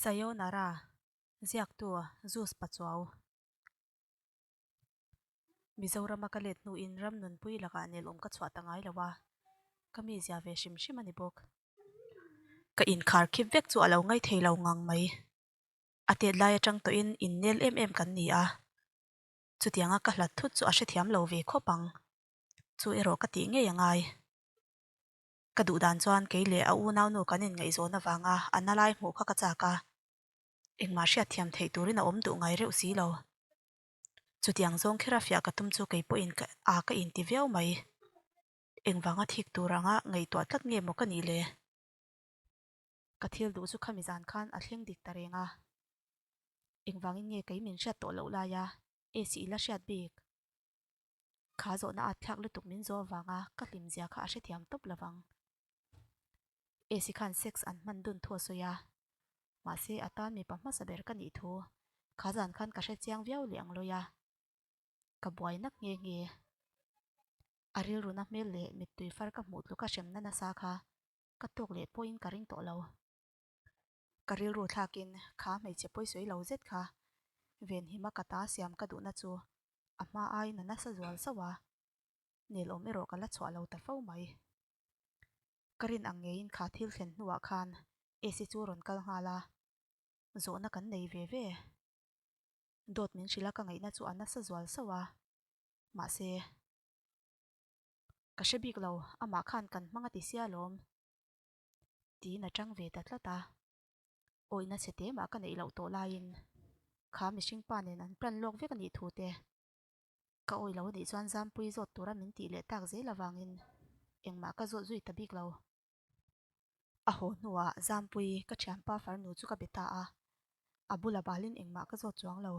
Sayonara, ziaktu Zeus Pachuau. Mizorama ka let hnuin ram nunpui lakah nelawm ka chhuah ta ngai lo a, ka mi zia ve hrim hrim a ni bawk. Ka inkhar khip vek chu a lo ngaih thei lo ngang mai. A tet lai atang tawhin innel em em kan ni a, chutianga ka hlat thut chu a hrethiam lo ve khawp ang. Chu erawh ka tih ngei a ngai. Ka duh dan chuan kei leh a unaunu kan inngaihzawn avanga a na lai hmuh kha ka chak a, engmah hriatthiam theih turin a awm duh ngai reuh si lo. Chutiang zawng khera fiah ka tum chu kei pawhin ka a ka inti viau mai. Engvanga thik tur anga ngaihtuah tlat nge maw ka nih le? Ka thil duh chu khami zan khan a thleng dik ta reng a. Engvangin nge kei min hriat tawh loh laia AC i la hriat bik? Kha zawhna at thlak lutuk min zawh avanga ka hlim zia kha a hrethiam tawp lovang. AC khan sex an hman dun thu a sawi a, mahse a tan mipa hmasa ber ka nih thu kha zan khan ka hre chiang viau leh ang lawi a, ka buai nak nghe nghe. A rilruna hmel leh mittui far ka hmuh tluka hremna nasa kha ka tawk leh pawhin ka ring tawh lo. Ka rilru thlakin kha hmeichhe pawisawi lo zet kha Venhima ka ta siam ka duhna chu a hma aiin a nasa zual sauh a, nelawm erawh ka la chhuah lo ta fo mai. Ka rin ang ngeiin kha thil thlen hnuah khan Esi chu rawn kal nghal a, zawhna kan nei ve ve. Dawt min hrilh a ka ngaihna chu a nasa zual sauh a, mahse ka hre bik lo, amah khan kan hmang a ti sia alawm tiin a tang ve ta tlat a. Awihna chhe te mah ka neih loh tawh laiin kha mihring pa nen an plan lawk vek a nih thu te ka awih lo a nih chuan Zampui zawt tura min tih leh tak zel avangin engmah ka zawt zui ta bik lo. A haw hnuah Zampui ka thianpa farnu chu ka be ta a, a bula balin engmah ka zawt chuang lo.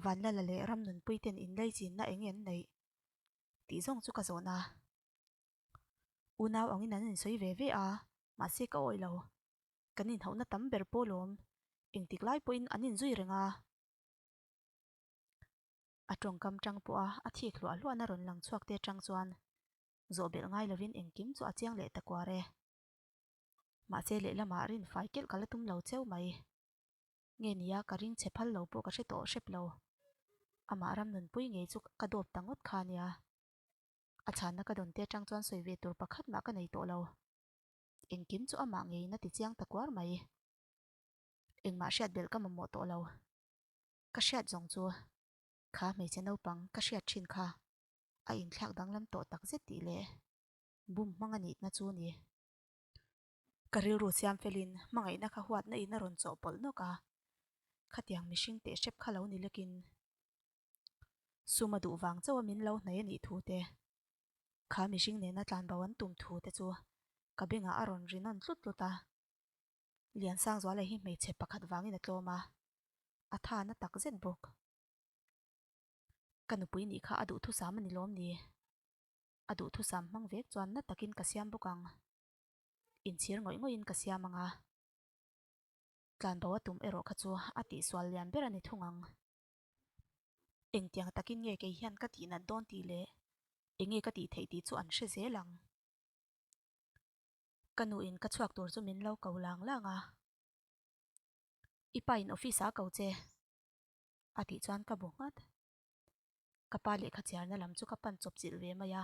Vanlala leh Ramnunpui ten inlei chinna eng nge an neih tih zawng chu ka zawn a. Unau angin an insawi ve ve a, mahse ka awih lo. Kan inhauhna tam ber pawh lawm, engtik lai pawhin an inzui reng a. A tawngkam tang pawha a thik hluah hluahna rawn lang chhuak te atang chuan zawh belh ngai lovin engkim chu a chiang leh ta kuar e. Mahse lehlamah rinfai kelh ka la tum lo cheu mai. Nge nia ka ring chhe phal lo pawh ka hre tawh hrep lo. Amah ram nunpui ngei chu ka dawp ta ngawt kha nia. A chhanna ka dawn te atang chuan sawi ve tur pakhat mah ka nei tawh lo. Engkim chu amah ngeiin a ti chiang ta kuar mai. Engmah hriat belh ka mamawh tawh lo. Ka hriat zawng chu kha hmeichhe naupang ka hriat thin kha a inthlak danglam tawh tak zet tih leh bum hmang a nihna chu ni. Ka rilru siam felin hmangaihna kha huatna in a rawn chawhpawlh nawk a, khatiang mihring teh hrep kha lo ni lekin Sum a duh vang chauh a min lo hnaih a nih thu te, kha mihring nena tlanbo an tum thu te chu ka bengah a rawn ri nawn tlut tlut a. Liansangzuala hi hmeichhe pakhat vangin a tlawm a, a tha na tak zet bawk. Ka nupui nih kha a duhthusam a ni lawm ni? A duhthusam hmang vek chuan na takin ka siam bawk ang. Inchhir ngawih ngawih in ka siam ang a. Tlanbo a tum erawh kha chu a tihsual lian ber a ni thung ang. Engtiang takin nge kei hian ka tih nat dawn tih leh enge ka tih theih tih chu an hre zel ang. Ka nuin ka chhuak tur chu min lo ko lang lang a. I pa in office ah a ko che a tih chuan ka bu nghat. Ka pa lehkha chiarna lam chu ka pan chawp chilh ve mai a.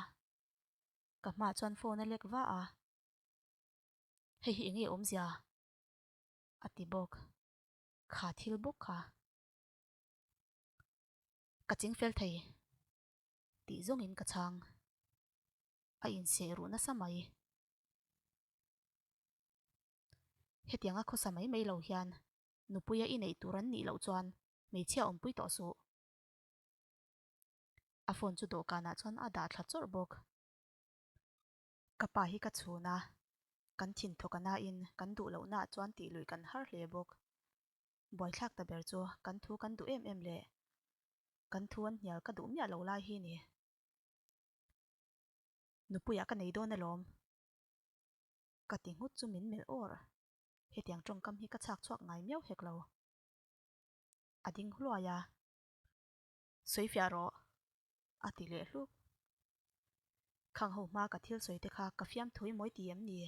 Ka hmaah chuan phone a lek va a. Hei hi enge awmzia? a ti bawk. Kha thil bawk kha. Ka ching fel thei tih zawngin ka chhang. A inseh ruh nasa mai. Hetianga khawsa mai mai lo hian nupuia i neih tur an nih loh chuan hmeichhia awmpui tawh suh. A phone chu dawhkanah chuan a dah thla chawrh bawk. Ka pa hi ka chhun a, kan thinthawk a nain kan duh lohnaah chuan tih luih kan har hle bawk. Buaithlak ta ber chu kan thu kan duh em em le. Kan thu an hnial ka duh miah lo lai hi ni. Nupuiah ka nei dawn alawm. Ka ti nghut chu min melh awr. Hetiang tawngkam hi ka chhak chhuak ngai miau hek lo. A ding hluai a. Sawi fiah rawh. A ti leh hluk. Khang ho hma ka thil sawi te kha ka fiam thui mawi ti em ni?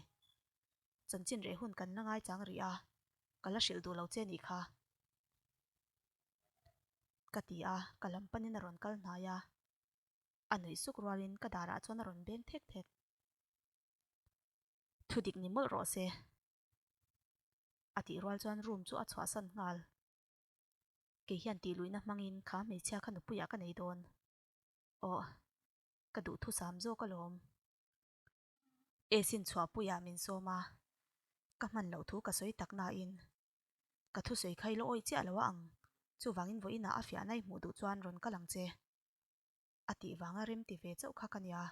Chanchin reh hun kan la ngaichang rih a. Ka la hrilh duh lo che nih kha. Ka ti a, ka lam panin a rawn kal hnai a. A nuih suk rualin ka darah chuan a rawn beng thek thek. Thu dik ni mawlh rawh se. A tih rual chuan room chu a chhuahsan nghal. Kei hian tih luihna hmangin kha hmeichhia kha nupuiah ka nei dawn. Aw, ka duhthusam zawk alawm. Esin chhuahpuiah min sawm a, ka hman loh thu ka sawi tak nain ka thusawi kha i la awih chiah lo a ang, chuvangin vawiinah a fiahna i hmuh duh chuan rawn kal ang che. A tih vanga rem ti ve chauh kha ka nia,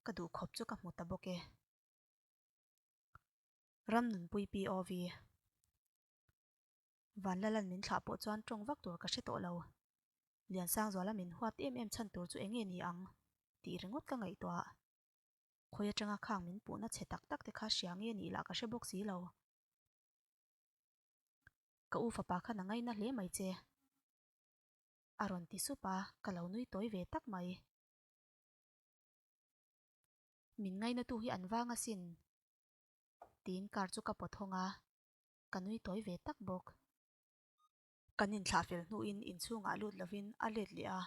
ka duh khawp chu ka hmu ta bawk e. Ramnunpui POV. Vanlalan min thlah pawh chuan tawng vak tur ka hre tawh lo. Liansangzuala min huat em em chhan tur chu eng nge ni ang tih ringawt ka ngaihtuah. Khawi atanga khang min puhna chhe tak tak te kha hria nge nih lah ka hre bawk si lo. Ka u fapa khan a ngaina hle mai che. A rawn ti sup a, ka lo nui tawi ve tak mai. Min ngainatu hi an vang asin tiin car chu ka pawt hawng a. Ka nui tawi ve tak bawk. Kan inthlah fel hnuin inchhungah lut lovin a let leh a,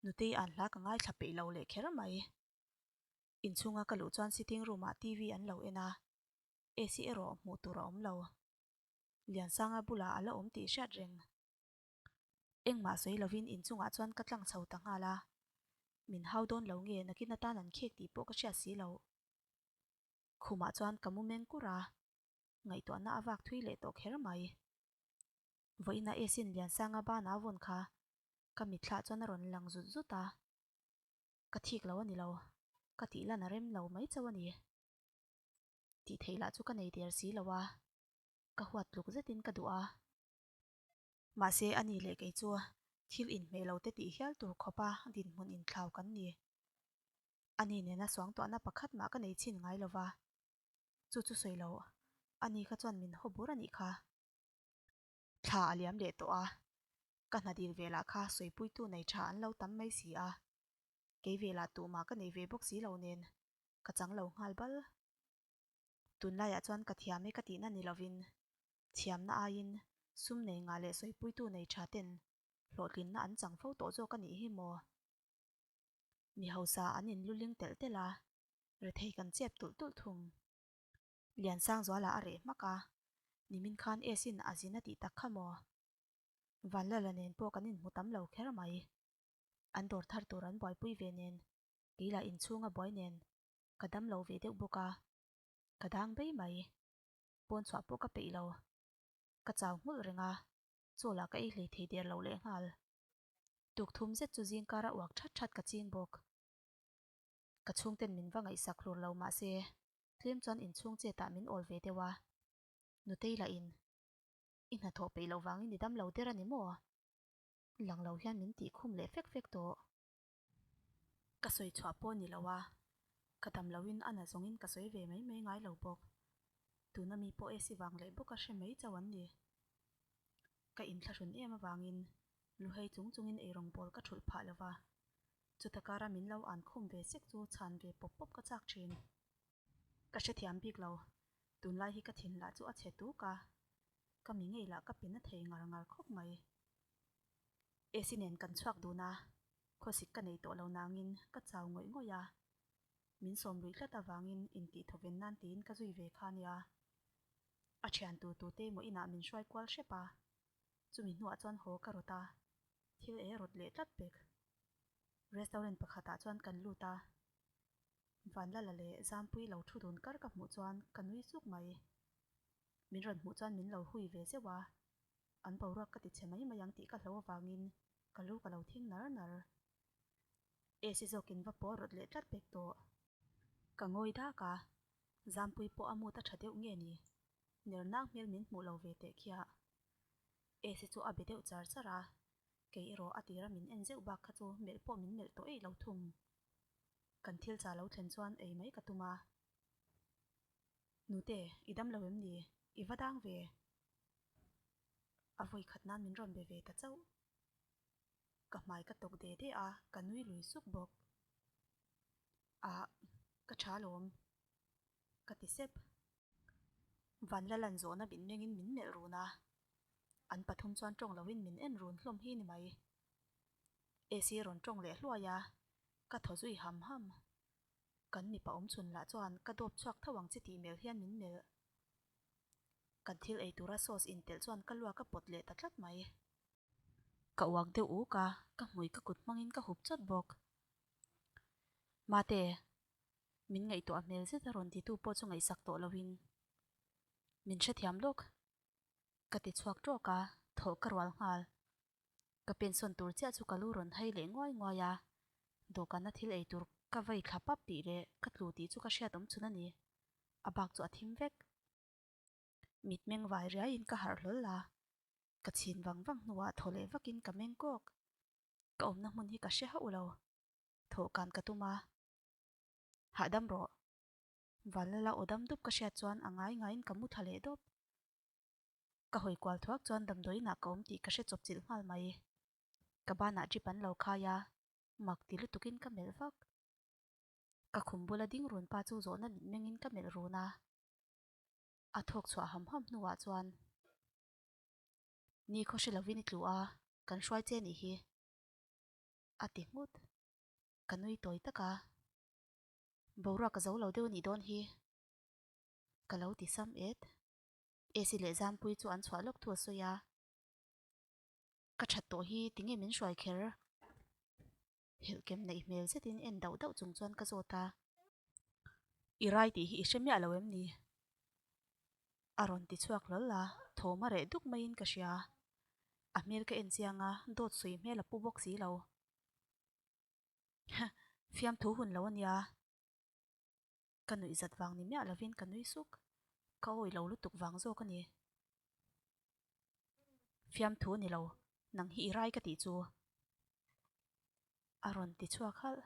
Nutei an hla ka ngaithla peih lo leh kher mai. Inchhunga ka luh chuan sitting room ah TV an lo en a, AC erawh hmuh tur a awm lo. Liansanga bulah a la awm tih hriat reng. Engmah sawi lovin inchungah chuan ka tlang chho ta nghal a, min hau dawn lo nge nakin atan an khek tih pawh ka hriat si loh. Khumah chuan ka mu meng kur a, Ngaihtuahna a vak thui leh tawh kher mai. Vawiina Esin Liansanga bana a vawn kha ka mitthlah chuan a rawn lang zut zut a. Ka thik lo a ni lo, ka tih lan a rem lo mai chauh a ni. Tih theih lah chu ka nei der si lo a, ka huat tluk zetin ka duh a. Mahse a ni leh kei chu thil inhmeh lo te tih hial tur khawpa dinhmun inthlau kan ni. Ani nena suangtuahna pakhat mah ka nei chhin ngai lo va. Chu chu sawi lo, ani kha chuan min haw bur a nih kha. Thla a liam leh tawh a, ka hna dil ve lah kha sawipuitu nei tha an lo tam mai si a, kei ve lah tuhmah ka nei ve bawk si lo nen ka chang lo nghal bal. Tunlaiah chuan ka thiam e ka tihna ni lovin thiamna aiin sum nei ngah leh sawipuitu nei tha ten hlawhtlinna an chang fo tawh zawk a nih hi maw? Mi hausa an inluling telh telh a, rethei kan chep tulh tulh thung. Liansangzuala a reh hmak a, nimin khan Esin a zin a tih tak kha maw? Vanlala nen pawh kan inhmu tam lo kher mai. An dawr thar tur an buaipui ve nen, kei lah inchhung a buai nen ka dam lo ve deuh bawk a, ka dang bei mai. Pawn chhuah pawh ka peih lo. Ka chau nghulh reng a, chaw lah ka ei hlei thei der lo lehnghal. Tukthum zet chu zingkar a uak that that ka ching bawk. Ka chhungten min va ngaihsak hlur lo mahse tlem chuan inchhung chetah min awl ve deuh a. Nutei lah in i hnathawh peih loh vangin i dam lo der a ni maw? Lang lo hian min tih khum leh fek fek tawh. Ka sawi chhuah pawh ni lo a, ka dam loin a na zawngin ka sawi ve mai mai ngai lo bawk. Tuna mi pawh AC vang leh bawk a hre mai chauh an ni. Ka inthlahrun em avangin luhei chung chungin eirawng bawl ka thulh phah lo va, chuta kara min lo an khum ve sek chu chhan ve pawp pawp ka chak thin. Ka hrethiam bik lo, tunlai hi ka thin lah chu a chhe tuk a, ka mi ngei lah ka pe na thei ngar ngar khawp mai. AC nen kan chhuak dun a, khawsik ka nei tawh lo nangin ka chau ngawih ngawih a, min sawm luih tlat avangin intih thawven nan tiin ka zui ve kha nia. A thian tu tute emaw inah min hruai kual hrep a, chumi hnuah chuan haw ka rawt a, thil ei a rawt leh tlat pek. Restaurant pakhatah chuan kan lut a, Vanlala leh Zampui lo thu dun kar ka hmuh chuan ka nui suk mai. Min rawn hmuh chuan min lo hui ve zeuh a, an boruak ka ti chhe mai mai ang tih ka hlo avangin ka lu ka lo thing nar nar. AC zawkin va pawh rawt leh tlat pek tawh. Ka ngawi dak a, Zampui pawh a mut a tha deuh nge ni? Nernang hmel min hmuh lo ve teh khiah. AC chu a be deuh char char a, kei erawh a tira min en zeuh bak kha chu melh pawh min melh tawh eih lo thung. Kan thil cha lo thlen chuan ei mai ka tum a. Nute, i dam lo em ni? I va dang ve? A vawi khat nan min rawn be ve ta chauh. Ka hmai ka tawk de de a, ka nui lui suk bawk. Ah, ka tha alawm, ka ti sep. Vanlalan zawhna min mengin min melh run a, an pathum chuan tawng loin min en run hlawm hi ni mai. AC rawn tawng leh hluai a, ka thaw zui ham ham. Kan mipa awm chhun lah chuan ka dawp chhuak tho ang che tih melh hian min melh. Kan thil ei tura sauce intelh chuan ka luak a pawt leh ta tlat mai. Ka uak deuh uk a, ka hmui ka kut hmangin ka hup chawt bawk. Mate, min ngaihtuah hmel zet a rawn titu pawh chu ngaihsak tawh loin min hrethiam lawk. Ka ti chhuak tawk a, thawh ka rual nghal. Ka pensawn tur chiah chu ka lu rawn hai leh nguai nguai a, dawhkana thil ei tur ka vei thla pap tih leh ka tlu tih chu ka hriat awm chhun a ni. A bak chu a thim vek. Mitmeng vai riaiin ka harh hlawl a, ka chhin vang vang hnuah thaw leh vakin ka meng kawk. Ka awmna hmun hi ka hre hauh lo. Thawhkan ka tum a. Hahdam rawh. Vanlala aw dam dup ka hriat chuan a ngai ngaiin ka mu thla leh dawp. Ka hawi kual thuak chuan damdawiinah ka awm tih ka hre chawp chilh nghal mai. Ka banah drip an lo khai a, mak ti lutukin ka melh vak. Ka khum bula ding run pa chu zawhna mitmengin ka melh run a. A thawk chhuah ham ham hnuah chuan, Ni khaw hre lovin i tlu a, kan hruai che nih hi, a ti nghut. Ka nui tawi tak a, Boruak ka zo lo deuh a nih dawn hi, ka lo ti sam et. Esi leh Zampui chu an chhuah lawk thu a sawi a, Ka that tawh hi tinge min hruai kher? Helhkem neih hmel zetin en dauh dauh chung chuan ka zawt a. I rai tih hi i hre miah lo em ni? A rawn ti chhuak hlawl a, thawm a reh duk maiin ka hria. A hmel ka en chiang a, dawt sawi hmel a pu bawk si lo. Heh, fiamthu hun lo a nia. Ka nuih zat vang ni miah lovin ka nui suk. Ka awih lo lutuk vang zawk a ni. Fiamthu a ni lo, nang hi i rai ka tih chu. A rawn ti chhuak halh.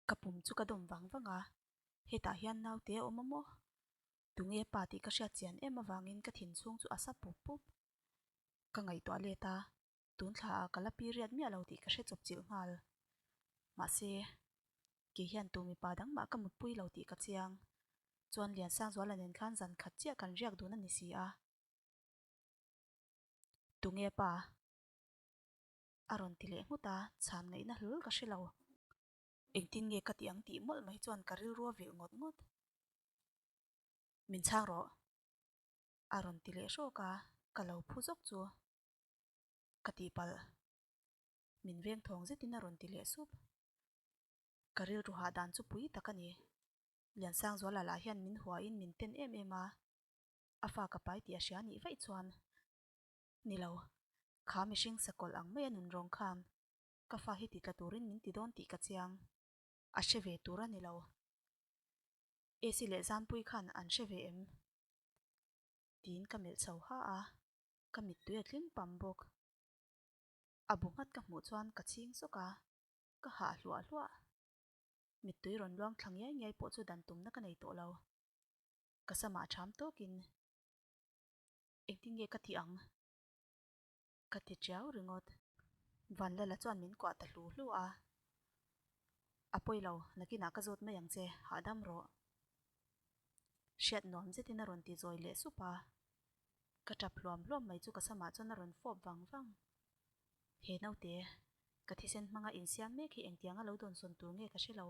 Ka pum chu ka dawm vang vang a, hetah hian naute a awm a maw? Tunge pa tih ka hriat chian em avangin ka thin chhung chu a sa pup pup. Ka ngaihtuah let a, tun thla ah ka la period miah lo tih ka hre chawp chilh nghal. Mahse, kei hian tu mipa dang mah ka mutpui lo tih ka chiang. Chuan Liansangzuala nen khan zan khat chiah kan riak dun a ni si a. Tunge pa? A rawn ti leh nghut a, chhan ngaihna hlul ka hre lo. Engtin nge ka tih ang tih mawlh mai chuan ka rilru a vilh ngawt ngawt. Min chhang rawh. A rawn ti leh hrawk a, ka lo phu zawk chu. Ka tihpalh. Min veng thawng zetin a rawn ti leh sup. Ka rilru hah dan chu pui tak a ni. Liansangzuala lah hian min huain min ten em em a, a fa ka pai tih a hria nih vaih chuan. Ni lo, kha mihring sakawlh ang maia nun rawng khan ka fa hi titla turin min ti dawn tih ka chiang. A hre ve tur a ni lo. AC leh Zampui khan an hre ve em? Tiin ka melh chho ha a, ka mittui a tling pam bawk. A bu nghat ka hmuh chuan ka chhing sawk a, ka hah hluah hluah. Mittui rawn luang thla ngiai ngiai pawh chu dan tumna ka nei tawh lo. Ka samah ṭham tawkin engtin nge ka tih ang? Ka ti ṭiau ringawt. Vanlala chuan min kuah ta hlu hlu a. A pawi lo, nakinah ka zawt mai ang che, hahdam rawh. Hriat nuam zetin a rawn ti zawi leh sup a. Ka ṭap hluam hluam mai chu ka samah chuan a rawn fawp vang vang. He naute, ka thisen hmanga insiam mek hi engtianga lo dawnsawn tur nge ka hre lo.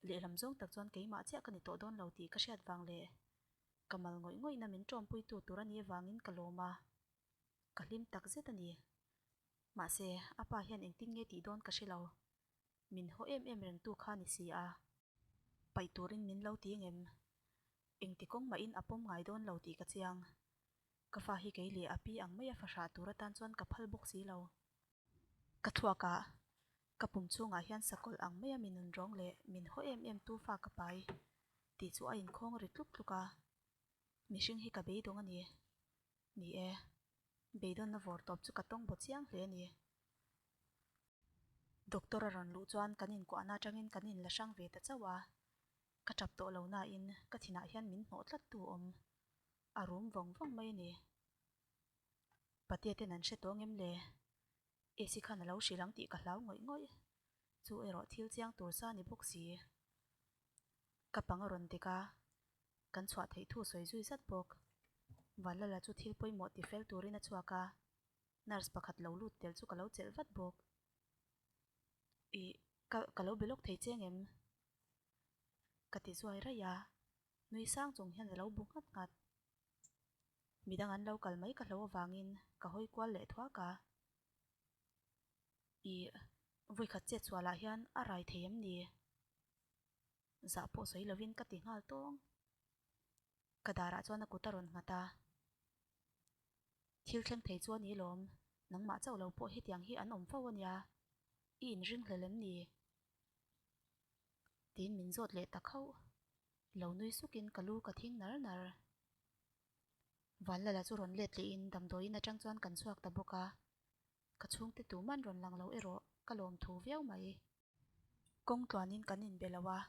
Lehlam zawng tak chuan keimah chiah ka ni tawh dawn lo tih ka hriat vang leh ka mal ngawih ngawihna min ṭawmpuitu tur a nih avangin ka lawm a, ka hlim tak zet a ni. Mahse, a pa hian engtin nge tih dawn ka hre lo. Min haw em em rengtu kha ni si a. Paih turin min lo ti ngem. Engti kawng mahin a pawm ngai dawn lo tih ka chiang. Ka fa hi kei leh a pi ang maia fahrah tur atan chuan ka phal bawk si lo. Ka thluak ah, ka pum chhungah hian sakawlh ang maia mi nun rawng leh min haw em em tu fa ka pai tih chu a inkhawng ri tluk tluk a. Mihring hi ka beidawng a ni. Ni e, beidawnna vawr tawp chu ka tawng baw chiang hle a ni. Doctor a rawn luh chuan kan inkuahna atangin kan inla hrang ve ta chauh a. Ka tap tawh lo nain ka thinah hian min hnawh tlat tu awm. A rum vawng vawng mai a ni. Patea ten an hre tawh ngem le? AC khan a lo hrilh ang tih ka hlau ngawih ngawih. Chu erawh thil chiang tur sa ni bawk si. Ka pang a rawn dek a. Kan chhuah theih thu sawi zui zat bawk. Vanlala chu thil pawimawh ti fel turin a chhuak a, nurse pakhat lo lut tel chu ka lo chelh vat bawk. Ih, ka ka lo be lawk thei che ngem? Ka ti zuai raih a, nui sang chung hian a lo bu nghat nghat. Midang an lo kal mai ka hlo avangin ka hawi kual leh thuak a. Ih, vawikhat chet chhuah lah hian a rai thei em ni? Zah pawh sawi lovin ka ti nghal tawng. Ka darah chuan a kut a rawn nghat a. Thil thleng thei chu a ni lawm, nangmah chauh lo pawh hetiang hi an awm fo a nia, i inringhlel em ni? Tiin min zawt leh ta khauh. Lo nui sukin ka lu ka thing nar nar. Vanlala chu rawn let lehin damdawiin atang chuan kan chhuak ta bawk a. Ka chhungte tuman rawn lang lo erawh ka lawm thu viau mai. Kawng tluanin kan inbe lo a,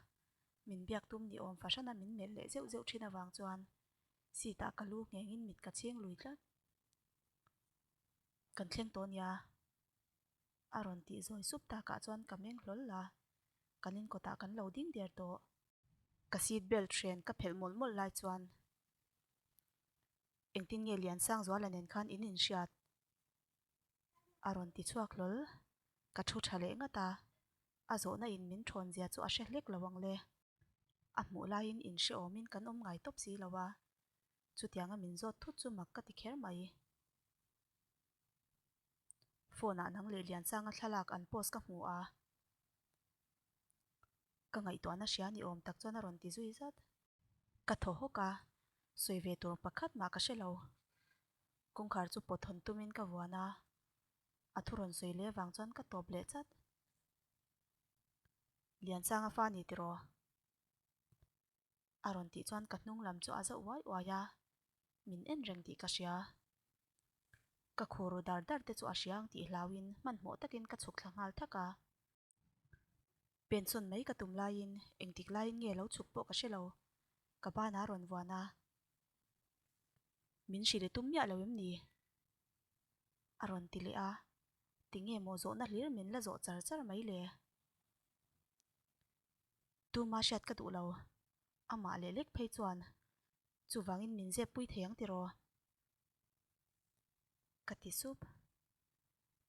min biak tum ni awm fahrana min melh leh zeuh zeuh thin avang chuan seat ah ka lu nghengin mit ka chhing lui tlat. Kan thleng tawh nia, a rawn tih zawi sup takah chuan ka meng hlawl a, kan inkawtah kan lo ding der tawh. Ka seat belt hren ka phelh mawlh mawlh lai chuan engtin nge Liansangzuala nen khan in inhriat? A rawn ti chhuak hlawl. Ka thu tha leh ngat a, a zawhna in min thawn zia chu a hre hlek lo ang le. A hmuh laiin in hrehawmin kan awm ngai tawp si lo a, chutianga min zawt thut chu mak ka ti kher mai. Phone ah nang leh Liansanga thlalak an post ka hmu a, ka ngaihtuahna hria ni awm tak chuan a rawn ti zui zat. Ka thaw hawk a, sawi ve tur pakhat mah ka hre lo. Kawngkhar chu pawt hawn tumin ka vuan a, a thu rawn sawi leh vang chuan ka tawp leh chat. Liansanga fa ni tiraw? A rawn tih chuan ka hnung lam chu a zauh uai uai a, min en reng tih ka hria. Ka khur ru dar dar te chu a hria ang tih hlauin hmanhmawh takin ka chhuk thla nghal thak a. Pensawn mai ka tum laiin engtik laiin nge lo chhuk pawh ka hre lo, ka banah a rawn vuan a. Min hrilh i tum miah lo em ni? A rawn ti leh a, tinge maw zawhna hlir min la zawh char char mai le? Tuma hriat ka duh lo, amah leh lek phei chuan chuvangin min zep pui thei ang tiraw? Ka ti sup.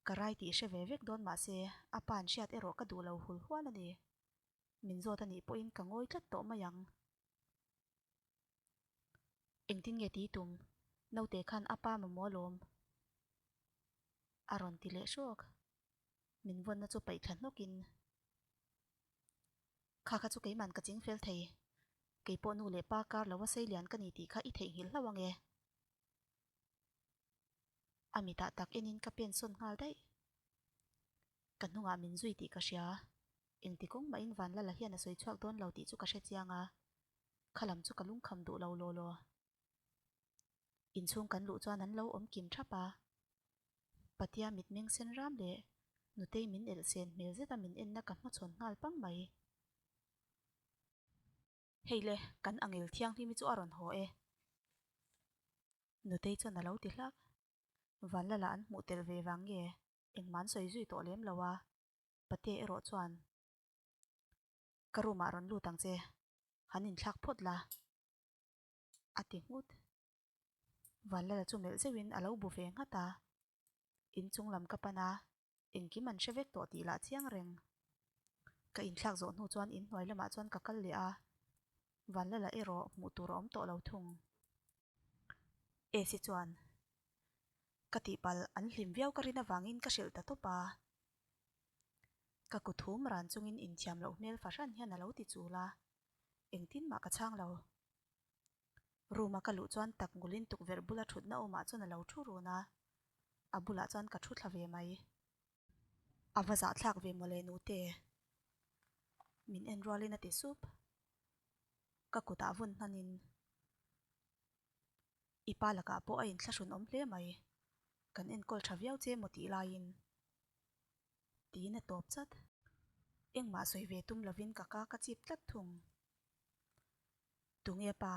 Ka rai tih hre ve vek dawn mahse a pa'n hriat erawh ka duh lo hul hual a ni. Min zawt a nih pawhin ka ngawi tlat tawh mai ang. Engtin nge ti tum? Naute khan a pa mamawh alawm. A rawn ti leh hrawk. Min vawnna chu paih thla hnawkin, Kha kha chu keiman ka ching fel thei. Keipawh nu leh pa kar lo a sei lian ka ni tih kha i theihnghilh hlauh ange. A mitah tak enin ka pen sawn nghal daih. Ka hnungah min zui tih ka hria. Engti kawng mahin Vanlala hian a sawi chhuak dawn lo tih chu ka hre chiang a. Kha lam chu ka lungkham duh lo law law. Inchhung kan luh chuan an lo awm kim thap a. Patia mitmeng sen ram leh Nutei min elh sen hmel zeta min enna ka hmachhawn nghal pang mai. Hei le, kan angel thianghlimi chu a rawn haw e. Nutei chuan a lo ti hlak. Vanlala an hmuh tel ve vang nge engmah an sawi zui tawh lem lo a, Patea erawh chuan, Ka room ah rawn lut ang che, han inthlak phawt la, a ti nghut. Vanlala chu melh zeuhin a lo bu ve nghat a, inchung lam ka pan a, engkim an hre vek tawh tih lah chiang reng. Ka inthlak zawh hnu chuan inhnuai lamah chuan ka kal leh a, Vanlala erawh hmuh tur a awm tawh lo thung. Esi chuan, Ka tihpalh an hlim viau ka rin avangin ka hrilh ta tawp a. Ka kut hum ran chungin inthiam loh hmel fahran hian a lo ti chul a, engtin mah ka chhang lo. Room a ka luh chuan tak ngulin tukverh bula thutna awmah chuan a lo thu run a, a bulah chuan ka thu thla ve mai. A va zahthlak ve mawle nute. Min en rualin a ti sup. Ka kutah vun hnanin i pa lakah pawh a inthlahrun awm hle mai. Kan enkawl tha viau che maw tih laiin tiin a tawp chat. Engmah sawi ve tum lovin ka ka ka chip tlat thung. Tunge pa,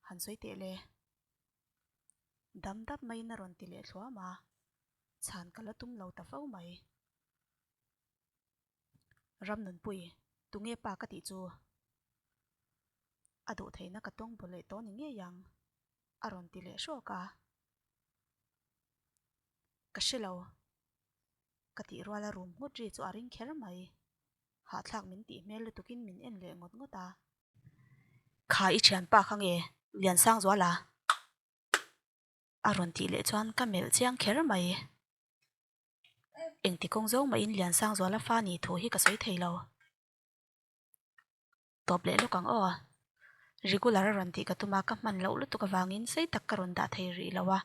han sawi teh le. Dam dap maiin a rawn ti leh thluam a, chhan ka la tum lo ta fo mai. Ramnunpui, tunge pa ka tih chu? A duh theihna ka tawng baw leh tawh ni ngei ang, a rawn ti leh hrawk a. Ka hre lo. Ka tih ruala rum nghut ri chu a ring kher mai. Hahthlak min tih hmel lutukin min en leh ngawt ngawt a. Kha i thianpa kha nge Liansangzuala? A rawn tih leh chuan ka melh chiang kher mai. Engti kawng zawng mahin Liansangzuala fa ni thu hi ka sawi thei lo. Tawp leh lawk ang aw. Regular a rawn tih ka tum a, ka hman loh lutuk avangin sei tak ka rawn dah thei rih lo a.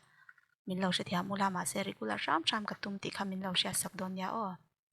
Min lo hrethiam ula mahse regular hram hram ka tum tih kha min lo hriatsak dawn nia aw.